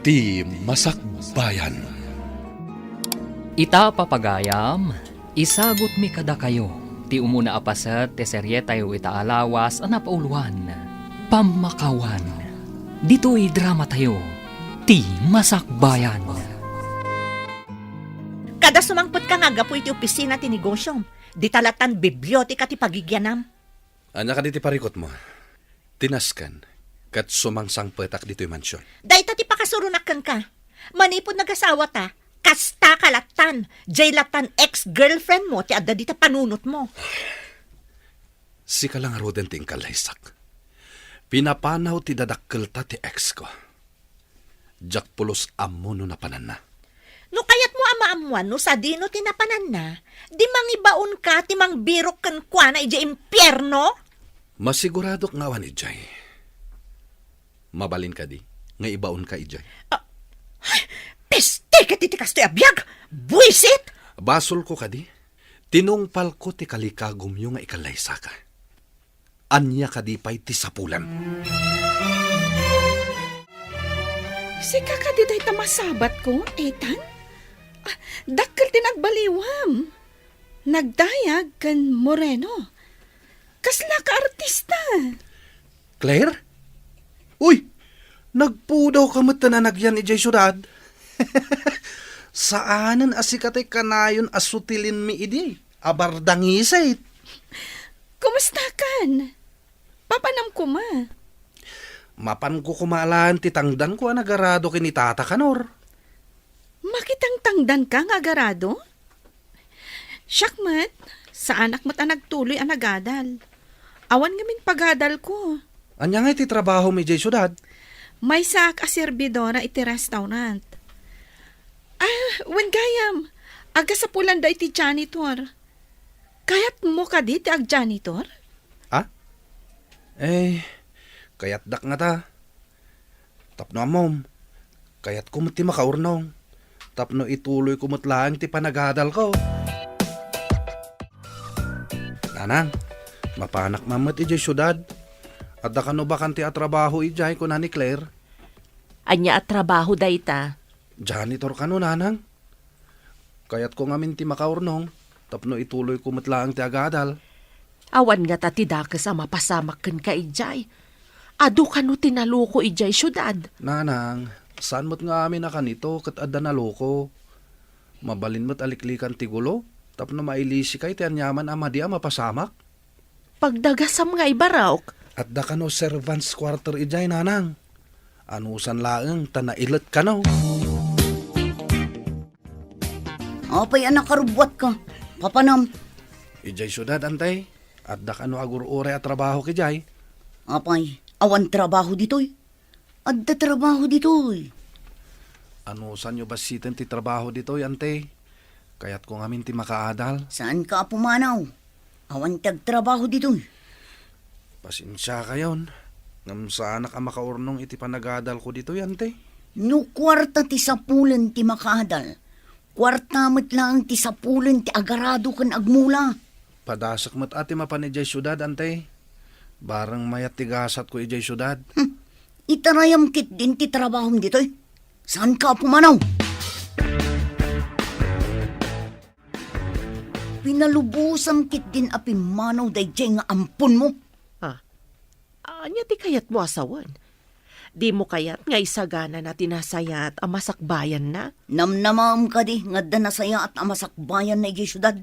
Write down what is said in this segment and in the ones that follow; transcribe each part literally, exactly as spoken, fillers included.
Ti Masakbayan. Ita, papagayam, isagutmi kadakayo ti umuna a paset ti serietayo ita a lawas a napauloan, Pammakawan. Ditoy dramatayo, Ti Masakbayan. Kada sumangpetka nga aggapu iti opisina ti negosyom, dita lattan biblioteka ti pagigianam. Ania kadi ti parikutmo? Ti nasken, ket sumangsangpetak ditoy mansion. Dayta ti pakasuronak kenka. Manipud nagasawata, kastaka lattan. Jay lattan ex-girlfriend mo ti adda dita panunotmo. Sika la ngaruden ti inkallaysak. Pinapanaw ti dadakkelta ti ex ko. Diak pulos ammo no napananna. No kayatmo a maammuan no sadino ti napananna, di mangibaonka ti mangbirok kenkuana idiay impierno? Masiguradok nga awan idiay. Mabalin kadi nga ibaonka idiay? Ah, ay, peste ket iti kastoy a biag! Buisit! Basolko kadi, tinungpalko ti kalikagumyo nga ikallaysaka. Ania kadi pay ti sapulem? Sika kadi dayta masabatko, Ethan? Ah, dakkel ti nagbaliwam. Nagdayag ken moreno. Kasla ka artista. Claire? Uy, nagpudawka met a nagyan idiay siudad. Saanen a sika ti kanayon a sutilenmi idi, a bardangisit. Kumustakan? Papanam koma? Mapanko koma laeng ti tangdanko a nagarado ken ni Tata Kanor. Makitangtangdanka nga agarado? Siak met, saanak met a nagtuloy a nagadal. Awan ngamin pagadalko. Ania ngay ti trabahom idiay siudad? Maysaak a serbidora iti restaurant. Ah, wen gayam, agasapulan dayta iti janitor. Kayatmo kadi ti agjanitor? Ah? Eh, kayatdak ngata. Tapno ammom, kayatko met ti makaurnong. Tapno ituloyko met laeng ti panagadalko. Nanang, mapanak man met idiay siudad. Adda kano bakante a trabaho idiay, kuna ni Claire. Ania a trabaho dayta? Janitor kano, nanang. Kayatko ngamin ti makaurnong, tapno ituloyko met laeng ti agadal. Awan ngata ti dakes a mapasamak kenka idiay. Adu kano ti naloko idiay siudad? Nanang, saan met nga amin a kanito ket adda naloko. Mabalin met a liklikan ti gulo, tapno mailisikay ti aniaman a madi a mapasamak. Pagdagasam nga ibarok. Adda kano servants quarter idiay, nanang. Anusan laeng ta nailet kano. Apay a nakarubbuatka? Papanam. Idiay siudad, antay. Adda kano agur-uray a trabaho idiay? Apay, awan trabaho ditoy? Adda trabaho ditoy. Anusanyo bassiten ti trabaho ditoy, ante? Kayatko ngamin ti makaadal. Saanka a pumanaw? Awan ti agtrabaho ditoy. Pasensiakayon, ngem saanak a makaurnong iti panagadalko ditoy, ante. No kuarta ti sapulen ti makaadal, kuarta met laeng ti sapulen ti agarado ken agmula. Padasek met a ti mapan idiay siudad, ante. Bareng mayat ti gasatko idiay siudad. Hmm. Itarayam ketdin ti trabahom ditoy. Saanka a pumanaw? Pinalubosam ketdin a pimmanaw daydiay nga amponmo. Ah, ania ti kayatmo a sawen? Dimo kayat nga isaganana ti nasayaat a masakbayanna? Namnamaem kadi nga adda nasayaat a masakbayanna idiay siudad?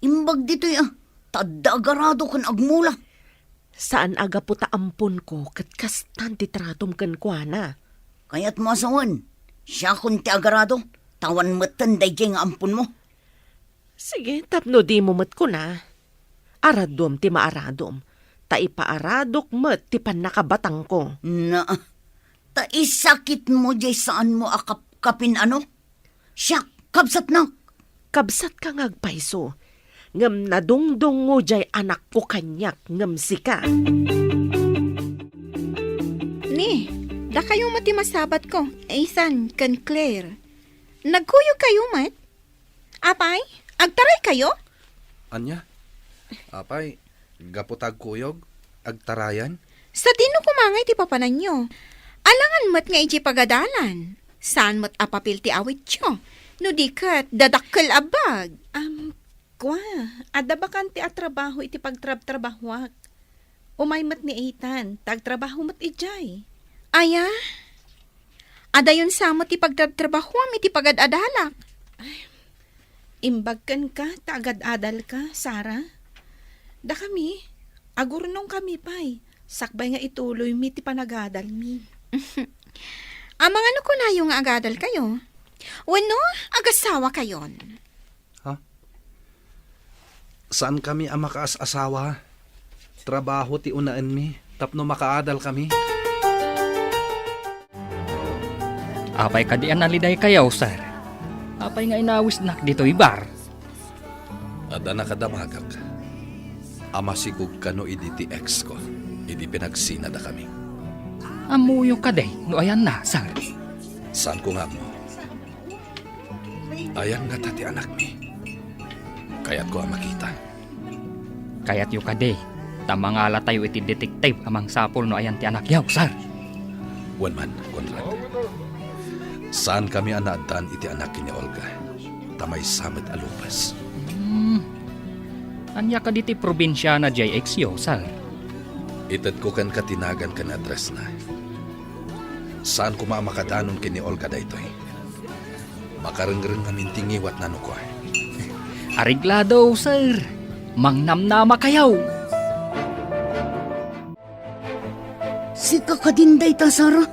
Imbag ditoy a, ta adda agarado ken agmula. Saan a gapu ta amponko ket kastan ti tratom kenkuana. Kayatmo a sawen, siakon ti agarado, ta awan metten daydiay nga amponmo. Sige, tapno dimo met kuna, aradom ti maaradom, ta ipaaradok met ti pannakabatangko. Naa, ta isakitmo diay saanmo a kapkapin-ano? Siak, kabsatnak. Kabsatka nga agpayso, ngem nadungdungngo diay anakko kaniak ngem sika. Ni, dakayo met ti masabatko, Ethan ken Claire. Nagkuyogkayo met? Apay, agtaraykayo? Ania? Apay, gapu ta agkuyog, agtarayan? Sadino koma ngay ti papananyo? Alangan met nga idiay pagadalan. Saan met a papel ti awityo? No di ket, dadakkel a bag. Am, kua, adda bakante a trabaho iti pagtrabtrabahoak. Umay met ni Ethan, ta agtrabaho met idiay. Aya? Adayon sa met ti pagtrabtrabahoam iti pagad-adalak. Ay, imbag kenka ta agad-adalka, Sarah. Dakami, agurnongkami pay, sakbay nga ituloymi ti panagadalmi. Amangan no kunayo nga agadalkayo? Wenno, agasawakayon? Ha? Saankami a makaas-asawa. Trabaho ti unaenmi tapno makaadalkami. Apay kadi a nalidaykayo, sir? Apay nga inawisnak ditoy bar? Adda nakadamagak a masikog kano idi ti ex ko, idi pinagsinadakami. Ammoyo kadi no ayanna, sir? Saanko nga ammo. Ayan ngata ti anakmi? Kayatko a makita. Kayatyo kadi, ta mangalatayo iti detective a mangsapul no ayan ti anakyo, sir. Wen man, Conrad. Saankami a naaddaan iti anak ken ni Olga, ta maysa met a Lopez. Hmm. Ania kadi ti probinsiana diay ex yo, sir? Itedko kenka ti nagan ken addressna. Saan koma a makadanon ken ni Olga daytoy. Makarengreng ngamin ti ngiwatna no kua. Areglado, sir. Mangnamnamakayo. Sika kadin dayta, Sarah?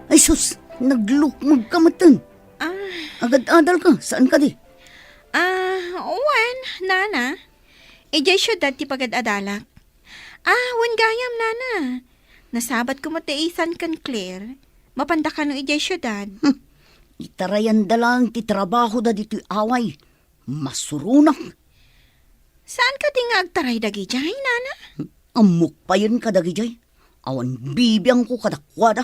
Ay sus, naglukmagka metten. Ah. Agad-adalka, saan kadi? Ah, wen, nana. Idiay siudad ti pagad-adalak. Ah, wen gayam, nana. Nasabatko met ti Ethan ken Claire. Mapanda kano idiay siudad? Hmm. Itarayanda laeng ti trabahoda ditoy away. Masuronak. Saan kadi nga agtaray dagidiay, nana? Ammok payen kadagidiay. Awan bibiangko kadakuada.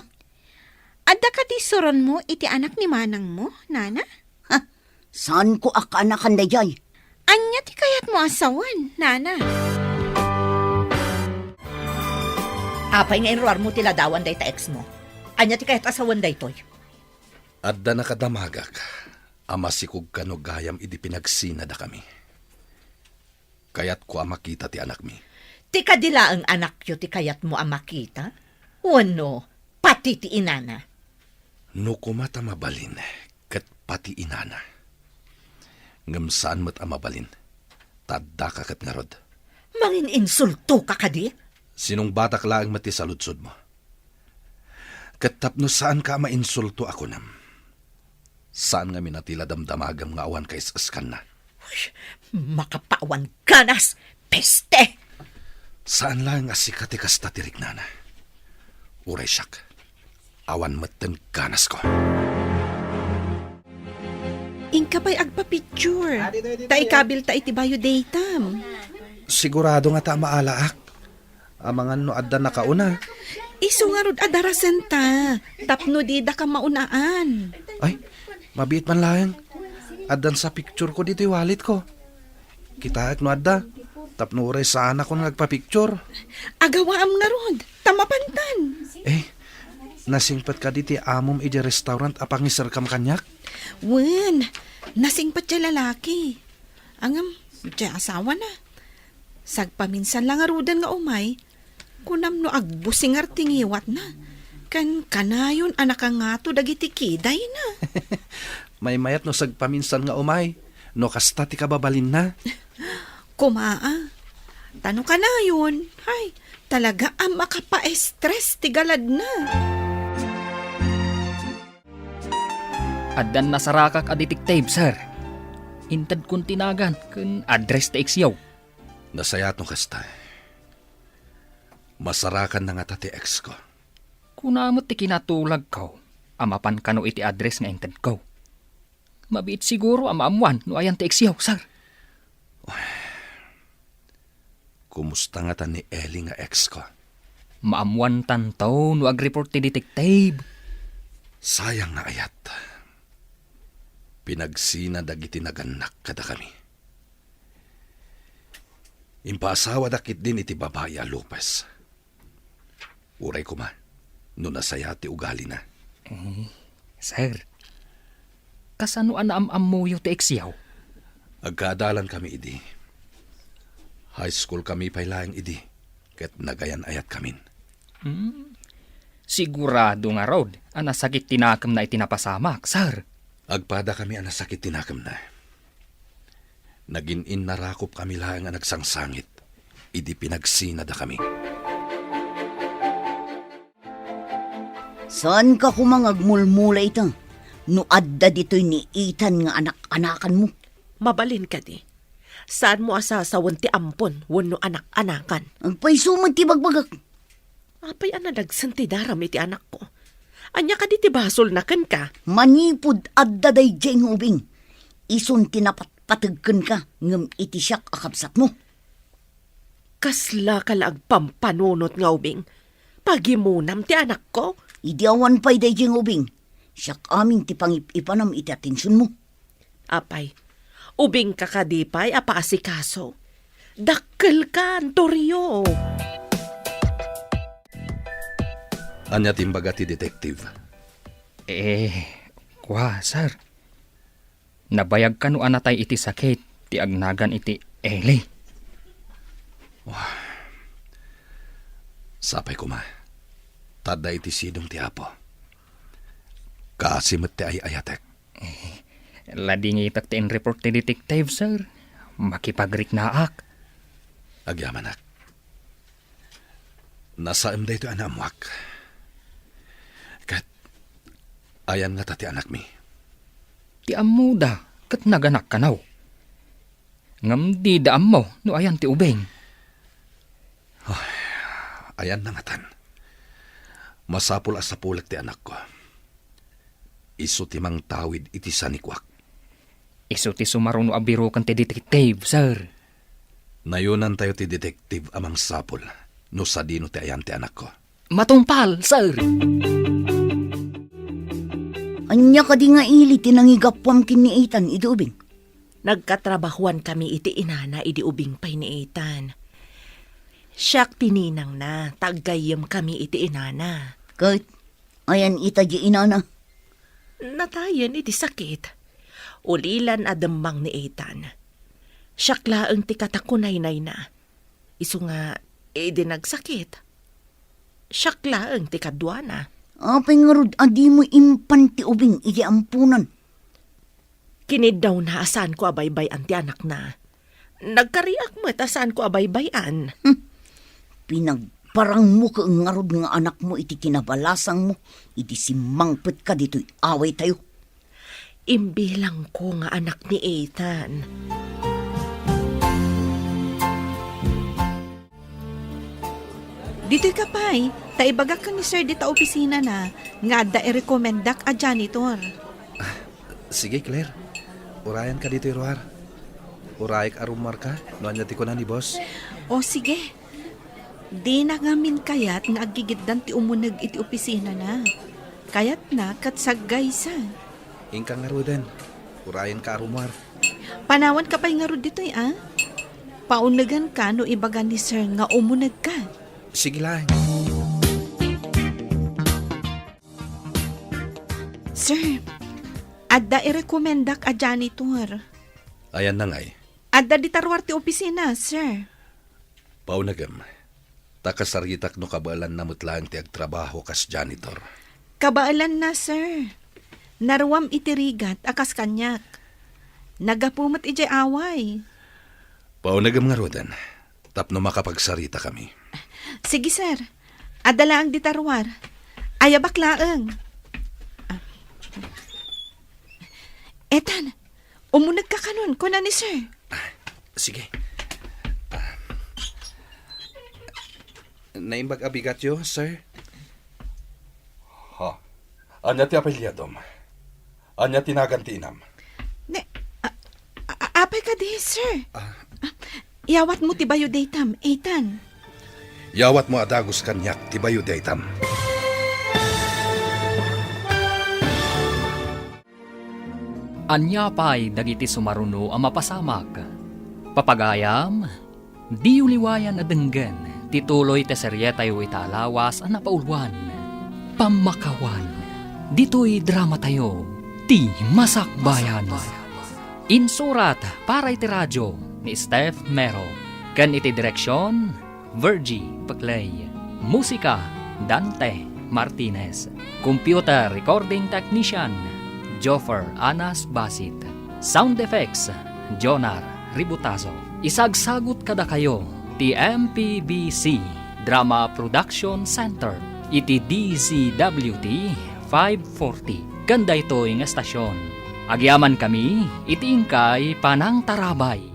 Adda kadi suronmo iti anak ni manangmo, nana? Ha? Saanko a kaanakan daydiay? Ania ti kayatmo a sawen, nana? Apay nga inruarmo ti ladawan dayta ex mo? Ania ti kayat a sawen daytoy? Adda nakadamagak a masikog kano gayam idi pinagsinadakami. Kayatko a makita ti anakmi. Ti kadi laeng anakyo ti kayatmo a makita? Wenno, pati ti inana? No koma ta mabalin, ket pati inana. Ngem saan met a mabalin, ta addaka ket ngarud. Mangin-insultoka kadi? Sinungbatak laeng met ti saludsodmo. Ket tapno saanka a mainsulto a kunam, saan ngamin a ti la damdamagam nga awan kaes-eskanna. Uy, makapawan ganas! Peste! Saan laeng a sika ti kasta ti riknana. Uray siak, awan metten ganasko. Inka pay agpa-picture. Ta ikabilta iti bayo datam. Sigurado ngata a maalaak. Amangan no adda nakauna. Isu ngarud a darasenta, tapno didaka maunaan. Ay, mabiit man laeng. Addan sa picture ko ditoy wallet ko. Kitaek no adda, tapno uray saanakon nga agpa-picture. Agawaam ngarud, ta mapantan. Eh, nasingpet kadi ti amom idiay restaurant a pangiserkam kaniak? Wen, nasingpet ti lalaki. Ngem, diay asawana. Sagpaminsan la ngaruden nga umay, kunam no agbusingar ti ngiwatna, ken kanayon a nakangato dagiti kidayna. Maymayat no sagpaminsan nga umay, no kasta ti kababalinna. Koma a. Ta no kanayon, hay, talaga a makapaestres ti galadna. Addan nasarakak a detective, sir. Intedkon ti nagan ken address ti ex-yo. Nasayaat no kasta. Masarakanna ngata ti ex ko. Kuna met ti kinatulagko a mapan kano iti address nga intedko. Mabiit siguro a maammuan no ayan ti ex-yo, sir. Kumusta ngata ni Ellie nga ex ko? Maammuantanto no agreport ti detective. Sayang nga ayat. Pinagsina dagiti nagannak kadakami. Impaasawadak ketdin iti babai a Lopez. Uray koma, no nasayaat ti ugalina. Eh, sir, kasano a naam-ammoyo ti iksiaw? Agkaadalankami idi. High school kami pay laeng idi, ket nagayan-ayatkamin. Hmm. Sigurado ngarud a nasakit ti nakemna iti napasamak, sir. Agpadakami a nasakit ti nakemna. Nagin-innarakopkami laeng a nagsangsangit idi pinagsinadakami. Saanka koma nga agmulmula ita no adda ditoy ni Ethan nga anak-anakanmo? Mabalin kadi, saanmo a sasawen ti ampon wenno anak-anakan? Agpayso met ti bagbagak. Apay a nalagsen ti daram iti anakko? Ania kadi ti basolna kenka? Manipud adda daydiay nga ubing, isun ti napatpateg kenka ngem iti siak a kabsatmo. Kaslaka la agpampanunot nga ubing? Pagimonam ti anakko? Idi awan pay daydiay nga ubing, siak amin ti pangip-ipanam iti atensionmo. Apay, ubingka kadi pay a paasikaso? Dakkelka, Antorio! Ania ti imbaga ti detective? Eh, kua, sir. Nabayag kano a natay iti sakit ti agnagan iti Eli. Wah. Sapay koma, ta adda iti sidong ti Apo. Kaasi met ti ay-ayatek. Eh, ladingitak ti in-report ti detective, sir. Makipagriknaak. Agyamanak. Nasaem daytoy a naammoak. Ket ayan ngata ti anakmi? Ti ammoda ket naganak kano. Ngem dida ammo no ayan ti ubing. Ay, ayan nangatan. Masapul a sapulek ti anakko. Isu ti mangtawid iti sanikuak. Isu ti sumaruno a biroken ti detective, sir. Nayonantayo ti detective a mangsapul no sadino ti ayan ti anakko. Matungpal, sir! Ania kadi nga ili ti nangigapuam ken ni Ethan idi ubing? Nagkatrabahoan kami iti inana idi ubing pay ni Ethan. Siak ti ninangna, ta aggayyem kami iti inana. Ket ayan ita di inana? Natayen iti sakit. Ulilan a demmang ni Ethan. Siak laeng ti katakunaynayna. Isu nga, idi nagsakit, siak laeng ti kaduana. Apay ngarud a dimo impan ti ubing iti amponan? Kiniddawna a saanko a baybay-an ti anakna. Nagkariak met a saanko a baybay-an. Hmm. Pinagparangmo ket ngarud nga anakmo iti kinabalasangmo idi simmangpetka ditoy awaytayo. Imbilangko nga anak ni Ethan. Ditoy ka pay, ta ibagak ken ni Sir dita opisinana nga adda irekomendak a janitor. Sige, Claire. Urayanka ditoy ruar. Urayek a rumuarka no ania ti kuna ni boss. O, sige. Dina ngamin kayat nga aggigiddan ti umuneg iti opisinana. Kayatna ket saggaysa. Inka ngaruden. Urayenka a rumuar. Panawanka pay ngarud ditoy, a? Pauneganka no ibaga ni Sir nga umunegka. Sige laeng. Sir, adda irekomendak a janitor. Ayanna ngay? Adda dita ruar ti opisina, sir. Paunegem, ta kasaritak no kabaelanna met laeng ti agtrabaho kas janitor. Kabaelanna, sir. Naruam iti rigat a kas kaniak. Naggapu met idiay away. Paunegem ngaruden, tapno makapagsaritakami. Sige, sir. Adda laeng dita ruar. Ayabak laeng. Ah. Ethan, umunegka kanon, kuna ni sir. Ah, sige. Ah. Naimbag a bigatyo, sir? Ha? Ania ti apelyidom? Ania ti nagan ti inam? Ne, a, a, apay kadi, sir? Ah. Ah, yawatmo ti bayo daytam, Ethan. Yawatmo a dagus kaniak ti bayo daytam. Ania pay dagiti sumaruno a mapasamak? Papagayam, diyo liwayan a denggen ti tuloy ti serietayo ita a lawas a napauluan, Pammakawan. Ditoy dramatayo, Ti Masakbayan. Insurat para iti radyo ni Steph Mero. Ken iti direksyon, Virgie Peclay. Musika, Dante Martinez. Computer recording technician, Joffer Anas Basit. Sound effects, Jonar Ributazo. Isagsagut kadakayo ti M P B C Drama Production Center iti D Z W T five forty. Ken daytoy nga estasyon, agyamankami iti inkay panangtarabay.